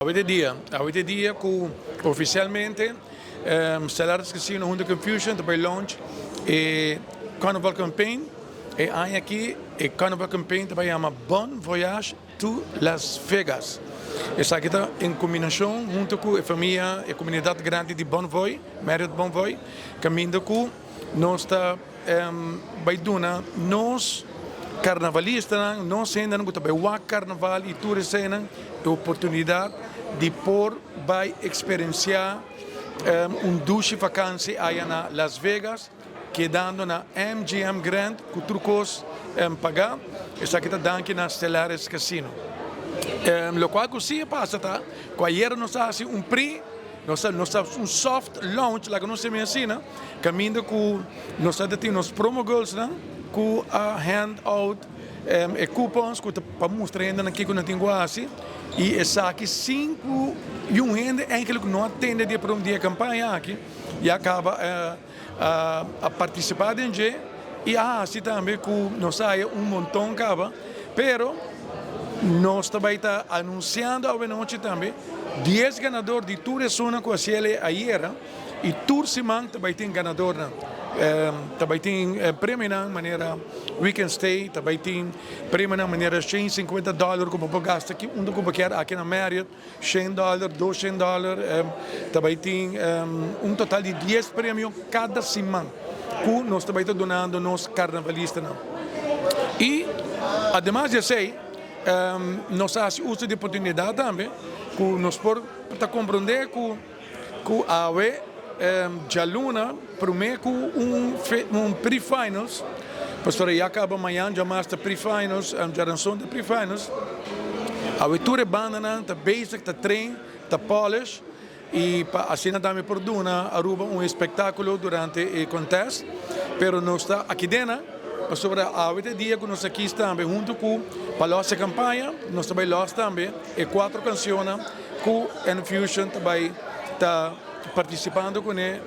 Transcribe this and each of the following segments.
Awe ta e dia, awe ta e dia ku ofisialmente Stellaris Casino hunto ku Enfusion ta bai launch e Carnival Campaign. E aña aki e Carnival Campaign ta bai yama Bon Voyage to Las Vegas. Esaki ta en kombinashon hunto ku e famia, e komunidat grandi di Bonvoy, Marriott Bonvoy, kaminda ku nos ta bai duna nos karnavalistanan, nos hendenan ku ta bai wak karnaval i tur eseinan e oportunidat di por bai eksperensiá un dushi vakansi aya na Las Vegas, kedando na MGM Grand ku tur kos pagá. Esaki ta danki na Stellaris Casino. Lokual ku si a pasa ta ku ayera nos a hasi un pre. Nos ta nos ta un soft launch laga nos semi asina kaminda ku nos ta tin nos promo girlsnan ku a hand out e coupons ku ta pa mustra hendenan kiko nan tin ku hasi i esaki sin ku yun hende eigenlijk no a tende di e prom di e kampaña aki ya kaba a participa den dje y a haci tambe cu nos a haya un monton caba, pero nos ta bay ta anunciando awenochi tambe dies ganador di tur esunnan cu a ciele ayera y tur siman ta bay tin ganadornan. Ta bay tin premionan manera weekend stay, ta bay tin premionan manera 150 dollar cu bo por gasta aki unda cu bo kier aki na Marriott. Shen dòler, doshen dòler, ta bai tin un total di dies premio kada siman ku nos ta bai ta dunando nos karnavalistanan. I ademas di esei nos ta hasi uso di oportunidat tambe ku nos por ta komprondé ku ku awe djaluna promé ku un un pre-finals, pasobra ya kaba mañan djamas ta pre-finals, djaranson ta pre-finals, awe tur e bandanan ta bezig ta train, ta polish i pa asina tambe por duna Aruba un espektakulo durante e contest, pero nos ta aki dena pasobra awe ta e dia ku nos a kis tambe huntu ku pa los e kampaña, nos ta bai los tambe e kuatro kanshonnan. Ku Enfusion ta bai ta partisipando kuné,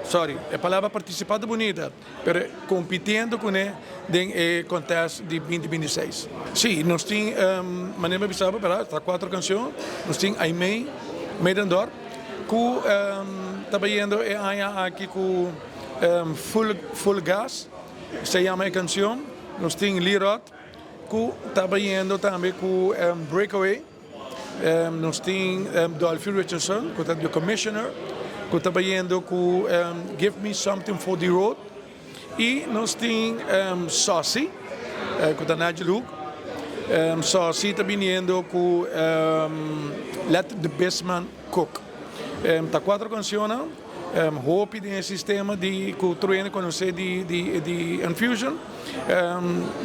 sorry, e palabra partisipá ta bunita, pero kompitiendo kuné den e contest di binti binti seis. Sí, nos tin, manera mi a bisa bo, bèrdat, ta kuater kanshon, nos tin Aimee Medendorp ku ta bayendo e aña aki ku Full Full Gas, se yama e kanshon, nos tin Lee Rod ku ta bayendo tambe ku Breakaway. Nos tin Dolphy Richardson ku ta the commissioner ku ta bayendo ku Give Me Something For The Road i nos tin Saucy ku ta Nigel Hook. Saucy ta biniendo ku Let The Best Man Cook. Ta kuater kanshonnan hopi den e sistema di ku tur hende konosé di di Enfusion.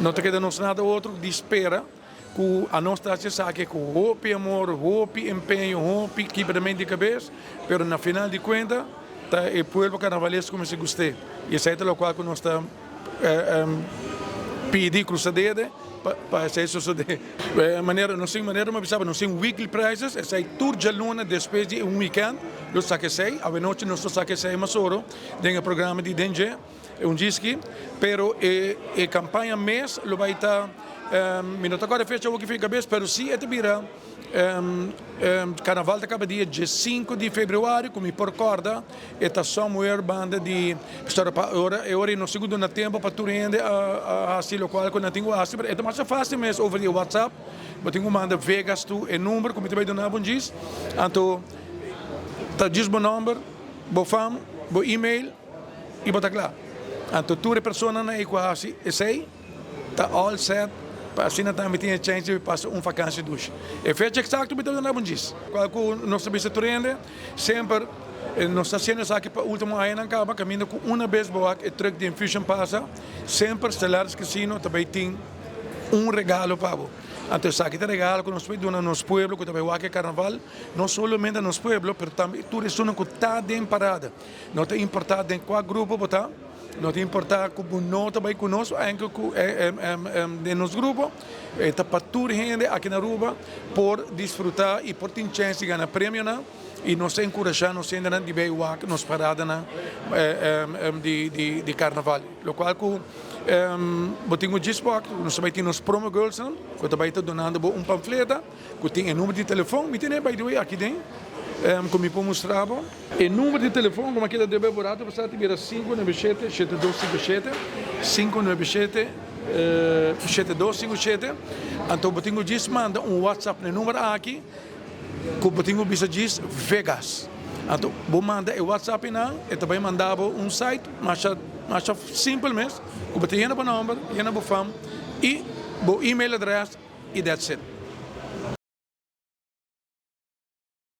No ta keda nos nada otro di spera. Ku anos ta hasi esaki ku hopi amor, hopi empeño, hopi kibrament di kabes, pero na final di kuenta ta e pueblo karnavalesko mester gust'é. I esei ta lokual ku nos ta pidi krusa dede pa esei sosodé. Manera nos tin manera mi a bisa bo nos tin weekly prices, esei tur djaluna despues di un weekend lo saka esei. Awenochi nos lo saka esei mas oro den e programa di Dengue. E un djiski, pero e e campaña mes lo bay ta, mi no ta acorda e fecha awor ki fin cabes, pero si e ta bira carnaval ta caba dia diescinco di februari cu mi por corda e ta somewhere banda di pasobra pa ora e ora no sigur duna tempo pa tur hende a haci locual cu nan tin cu haci, pero e ta masha facil mes over di whatsapp bo tin cu manda Vegas tu e number cu mi ta bay duna bo un djis, anto ta djis bo nomber, bo fam, bo email. I bo ta kla. Anto tur e personanan ei ku a hasi esei ta all set pa asina tambe tin e chèns di pasa un fakansi dushi. E fecha eksakto mi ta duna bo djis. Kual ku nos ta bisa tur hende, semper nos ta hasiendo esaki pa ultimo añanan kaba, kaminda ku una bes bo wak e truck di Infusion pasa, semper Stellaris Casino ta bai tin un regalo pa bo. Anto esaki ta regalo ku nos ta bai duna nos pueblo ku ta bai wak e karnaval, no solamente nos pueblo pero tambe tur esunnan ku ta den parada. No ta importá den kua grupo bo ta. No ta importa cu bo no ta bay cu nos, aunke cu den nos grupo, ta pa tur hende aki na Aruba por disfruta y por tin chance di gana premionan y nos ta encurasha nos hendenan di bay wak nos paradanan di carnaval. Locual cu bo tin cu djis wak, nos ta bay tin nos promo girlsnan cu ta bay ta dunando bo un pamfleta cu tin e number di telefon. Mi tene by the way aki den cu mi por mustra bo. E number di telefon ku mi a keda debe bo rato pasá ta bira 597-7257, 597-7257. Anto bo tin ku djis manda un WhatsApp na e number aki ku bo tin ku bisa djis Vegas. Anto bo manda e WhatsApp einan, e ta bai manda bo un site masha masha simpel mes ku bo ta yena bo nomber, yena bo fam i bo email adres i that's it.